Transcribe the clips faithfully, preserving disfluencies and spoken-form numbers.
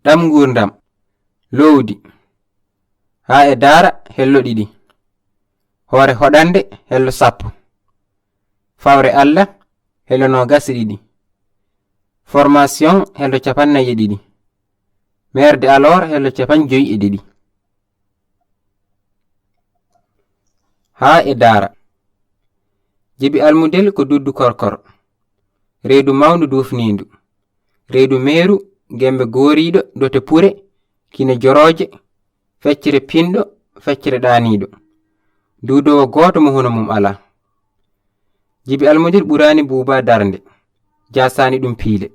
Ɗam nguurndam, loowdi. Haa e daara, hello ɗiɗi. Hoore hoɗannde, hello sappo. Fawre Alla, hello noogas e ɗiɗi. Formation, hello capannayyi e ɗiɗi. Merde alors, hello capanɗe joyi e ɗiɗi. Haa e daara. Jibi almudel ko duddu korkor. Reedu mawndu duufniindu. Reedu meeru, gembe gooriiɗo, dote pure, kine jorooje, feccere pinɗo, feccere ɗaaniiɗo. Duudoowo gooto mo hono mum alaa. Jibi almudel ɓuraani buuba darnde, jaasaani ɗum piile.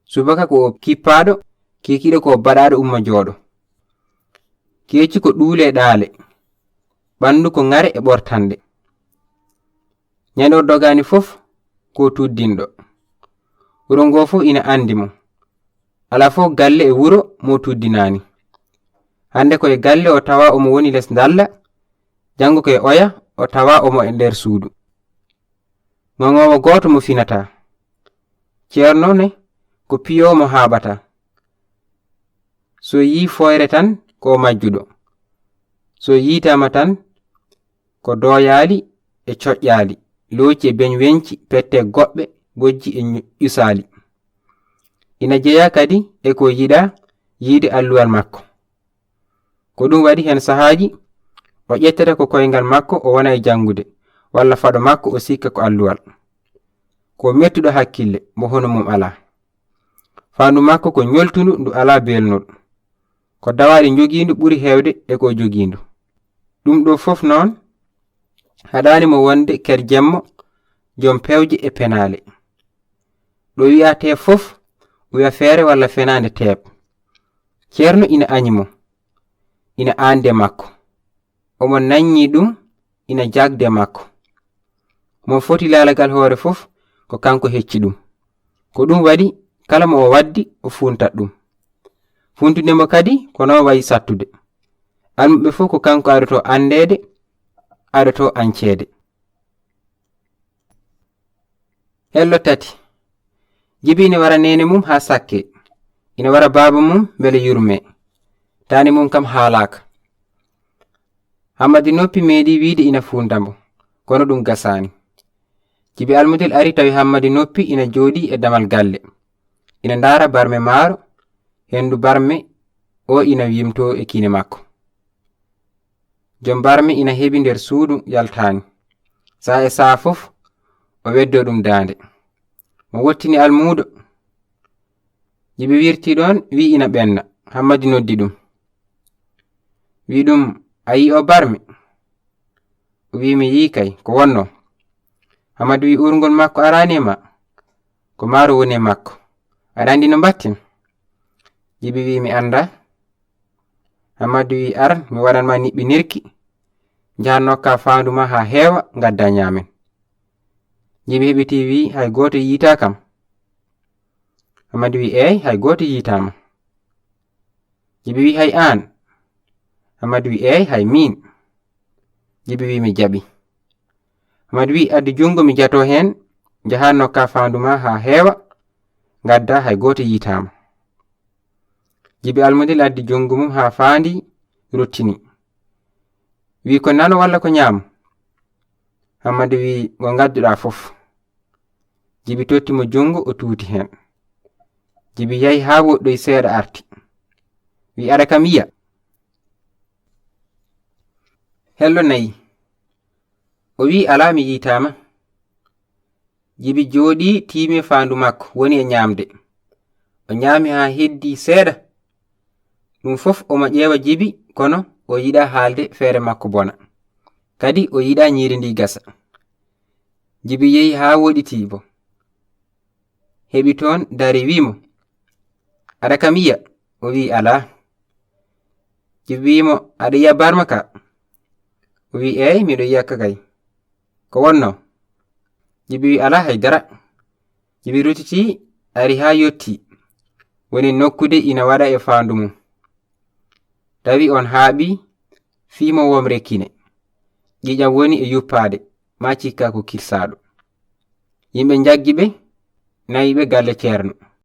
Subaka ko o kippaaɗo, kiikiiɗe ko o baɗaaɗo umma jooɗo. Keeci ko ɗuule ɗaale, ɓanndu ko ŋare e ɓortanɗe. Ñande o dogaani fof ko tuddinɗo. Wuro ngo fof ina anndi mo. Alaa fof galle e wuro mo tuddinaani. Hannde ko e galle o tawa omo woni les ndalla, janngo ko e oya o tawa omo e nder suudu. Ŋoŋoowo gooto mo finataa. Ceerno ne ko piyoowo mo haaɓataa. So yii fooyre tan ko o majjuɗo. So yiitaama tan ko dooyaali e coƴƴaali, looci e beñ weñci, pette goɓɓe, bojji e ñu-, ƴusaali. Ina jeyaa kadi e ko yiɗaa yiide alluwal makko. Ko ɗum waɗi heen sahaaji o ƴettata ko koyngal makko o wona e janngude, walla faɗo makko o sikka ko alluwal. Ko mettuɗo hakkille, mo hono mum alaa. Faandu makko ko ñoltundu ndu alaa beelnol. Ko dawaaɗi njogiindu ɓuri heewde e ko jogiindu. Ɗum ɗo fof noon haɗaani mo wonde ker jemmo, joom pewje e penaale. Ɗo wiyaa teep fof, wiya feere walla fenaande teep. Ceerno ina añi mo, ina aande makko. Omo naññi ɗum, ina jagde makko. Mo foti laalagal hoore fof, ko kanko hecci ɗum. Ko ɗum waɗi, kala mo o waddi, o funtat ɗum. Funtude mo kadi, ko noon wayi sattude. Almuɓɓe fof ko kanko aɗotoo anndeede, aɗotoo añceede. Hello tati. Jibi ina wara neene mum haa sakke. Ina wara baaba mum mbele yurmee. Taani mum kam haalaaka. Hammadi Noppi meeɗi wiide ina fuunda mbo, kono ɗum gasaani. Jibi almudel ari tawi Hammadi Noppi ina jooɗii e damal galle. Ina ndaara barme maaro, henndu barme o ina yimtoo e kine makko. Joom barme ina heɓi nder suudu yaltaani. Saa e saa fof, o weddoo ɗum daande. Mo wottini almuudo. Jibi wirti ɗoon, wi ina ɓenna. Hammadi noddi ɗum. Wi ɗum, a yii o barme? O wi, mi yii kay, ko wonnoo? Hammadi wi, uurngol makko araani e ma? Ko maaro woni e makko. Aɗa anndi no mbatten? Jibi wi, mi anndaa. Hammadi wi, ar, mi waɗan ma niɓɓinirki. Njahan nokka faandu ma haa heewa, ngadda ñaamen. Jibi heɓiti wi, hay gooto yiitaa kam. Hammadi wi, eey, hay gooto yiitaama. Jibi wi, hay aan? Hammadi wi, eey, hay miin. Jibi wi, mi jaɓi. Hammadi wi, addi junngo mi jatoo heen, njahan nokka faandu ma haa heewa, ngadda hay gooto yiitaama. Jibi almudel addi junngo mum haa faandi, ruttini. Wi, ko nano walla ko ñaamo? Hammadi wi, ngo ngadduɗaa fof. Jibi totti mo junngo, o tuuti heen. Jibi yahi haa woɗɗoyi seeɗa arti. Wi, aɗa kam yiya? Hello nayi. O wi, alaa, mi yiitaama. Jibi jooɗii tiimi e faandu makko, woni e ñaamde. O ñaami haa heddii seeɗa. Ɗum fof omo ƴeewa Jibi, kono o yiɗaa haalde feere makko bona. Kadi o yiɗaa ñiiri ndi gasa. Jibi yehi haa woɗɗitii mbo. Heɓi toon, dari, wi mo, aɗa kam yiya? O wi, alaa. Jibi wi mo, aɗa yiya barma ka? O wi, eey, miɗo yiya ka kay. Ko wonnoo? Jibi wi, alaa hay dara. Jibi ruttitii, ari haa yottii. Woni nokkude ina waɗa e faandu mum. Tawi oon haaɓii fii mo womre kine. Ƴiiƴam woni e yuppaade, maa cikkaa ko kirsaaɗo. Yimɓe njaggi ɓe, nawi ɓe galle Ceerno.